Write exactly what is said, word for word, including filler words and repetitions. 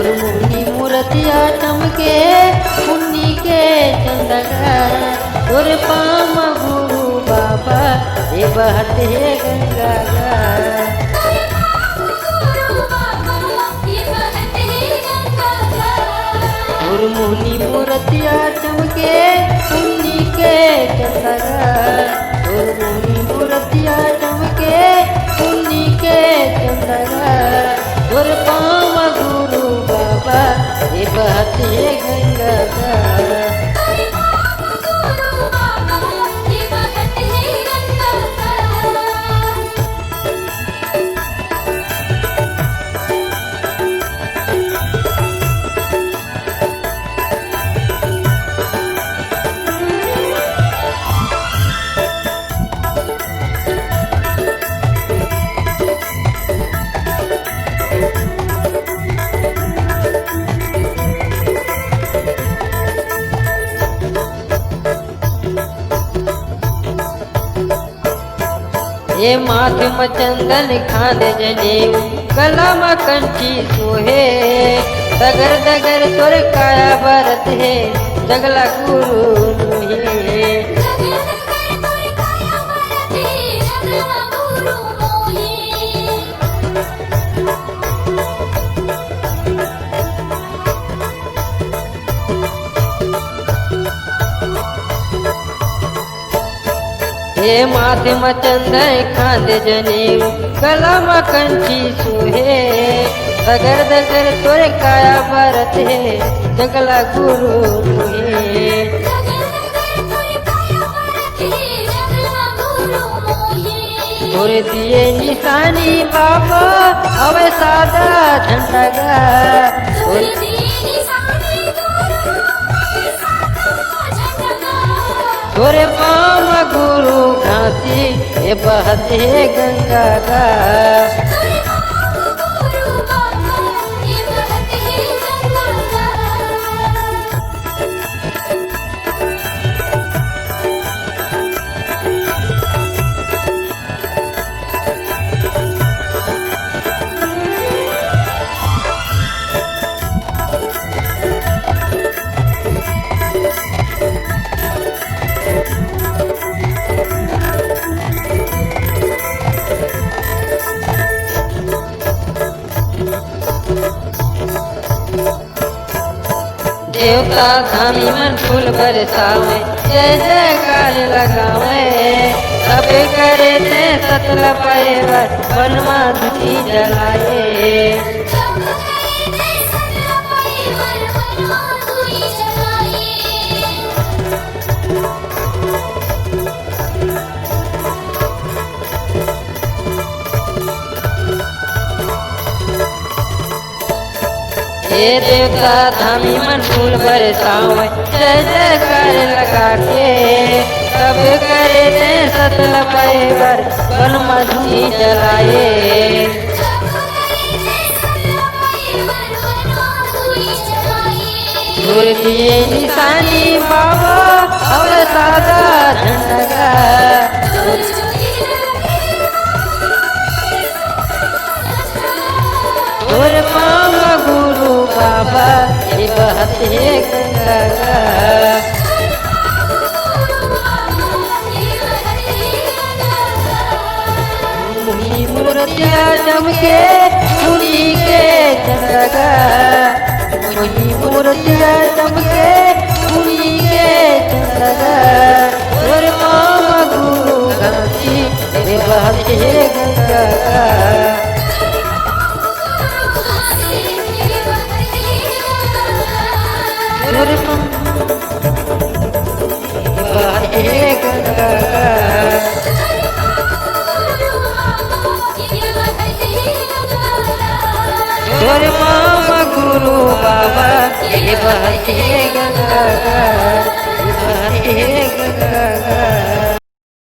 मोहनी मूरतिया चमके पुन्नी के चंदगा, तोर पाँव म गुरु बाबा, ए बहत हे गंगा गा। तोर मोहनी मूरतिया चमके पुन्नी के चंदगा, तोर मोहनी मूरतिया चमके पुन्नी के चंदगा, तोर पाँव म गुरु बाबा, ए बहत हे गंगा गा। ए माथ म चंदन खान जनेऊ, गला म कंठी सोहे, दगर दगर तोर काया बरत हे, जगला गुरु मोहे। ए माथे म चंदन खांदे जनेऊ, गला म कंठी सोहे, दगर दगर तोर काया बरत हे, जगला गुरु मोहे। तोर दिए निशानी बाबा, अवे सादा झंडा गा। तोर तोरे पाँव म गुरु घासी, ए बहत हे गंगा गा। देवता धामी मन फूल बरसावे, जय जयकार लगावे। सबे करे ने सत ल पाए बर, बन मा धूनी जलाए। हे देवता धामी मन फूल बरसावय, जय जयकार लगा के। सब करे ने सत ल पाए बर, बन मा धूनी जलाए। तोर दिए निशानी बाबा, अउ सादा झंडा। तोर पाँव गुरु बाबा, ए बहत हे गंगा। मुनि मूरतिया चमके, मुनि के चंद्रगा। मुनि मूरतिया चमके, मुनि के चंद्रगा। तोर पाँव गुरु घासी, ए बहत हे गंगा। तोर पाँव बहत हे गंगा। तोर पाँव गुरु बाबा, ए बहत हे गंगा, ए बहत हे गंगा।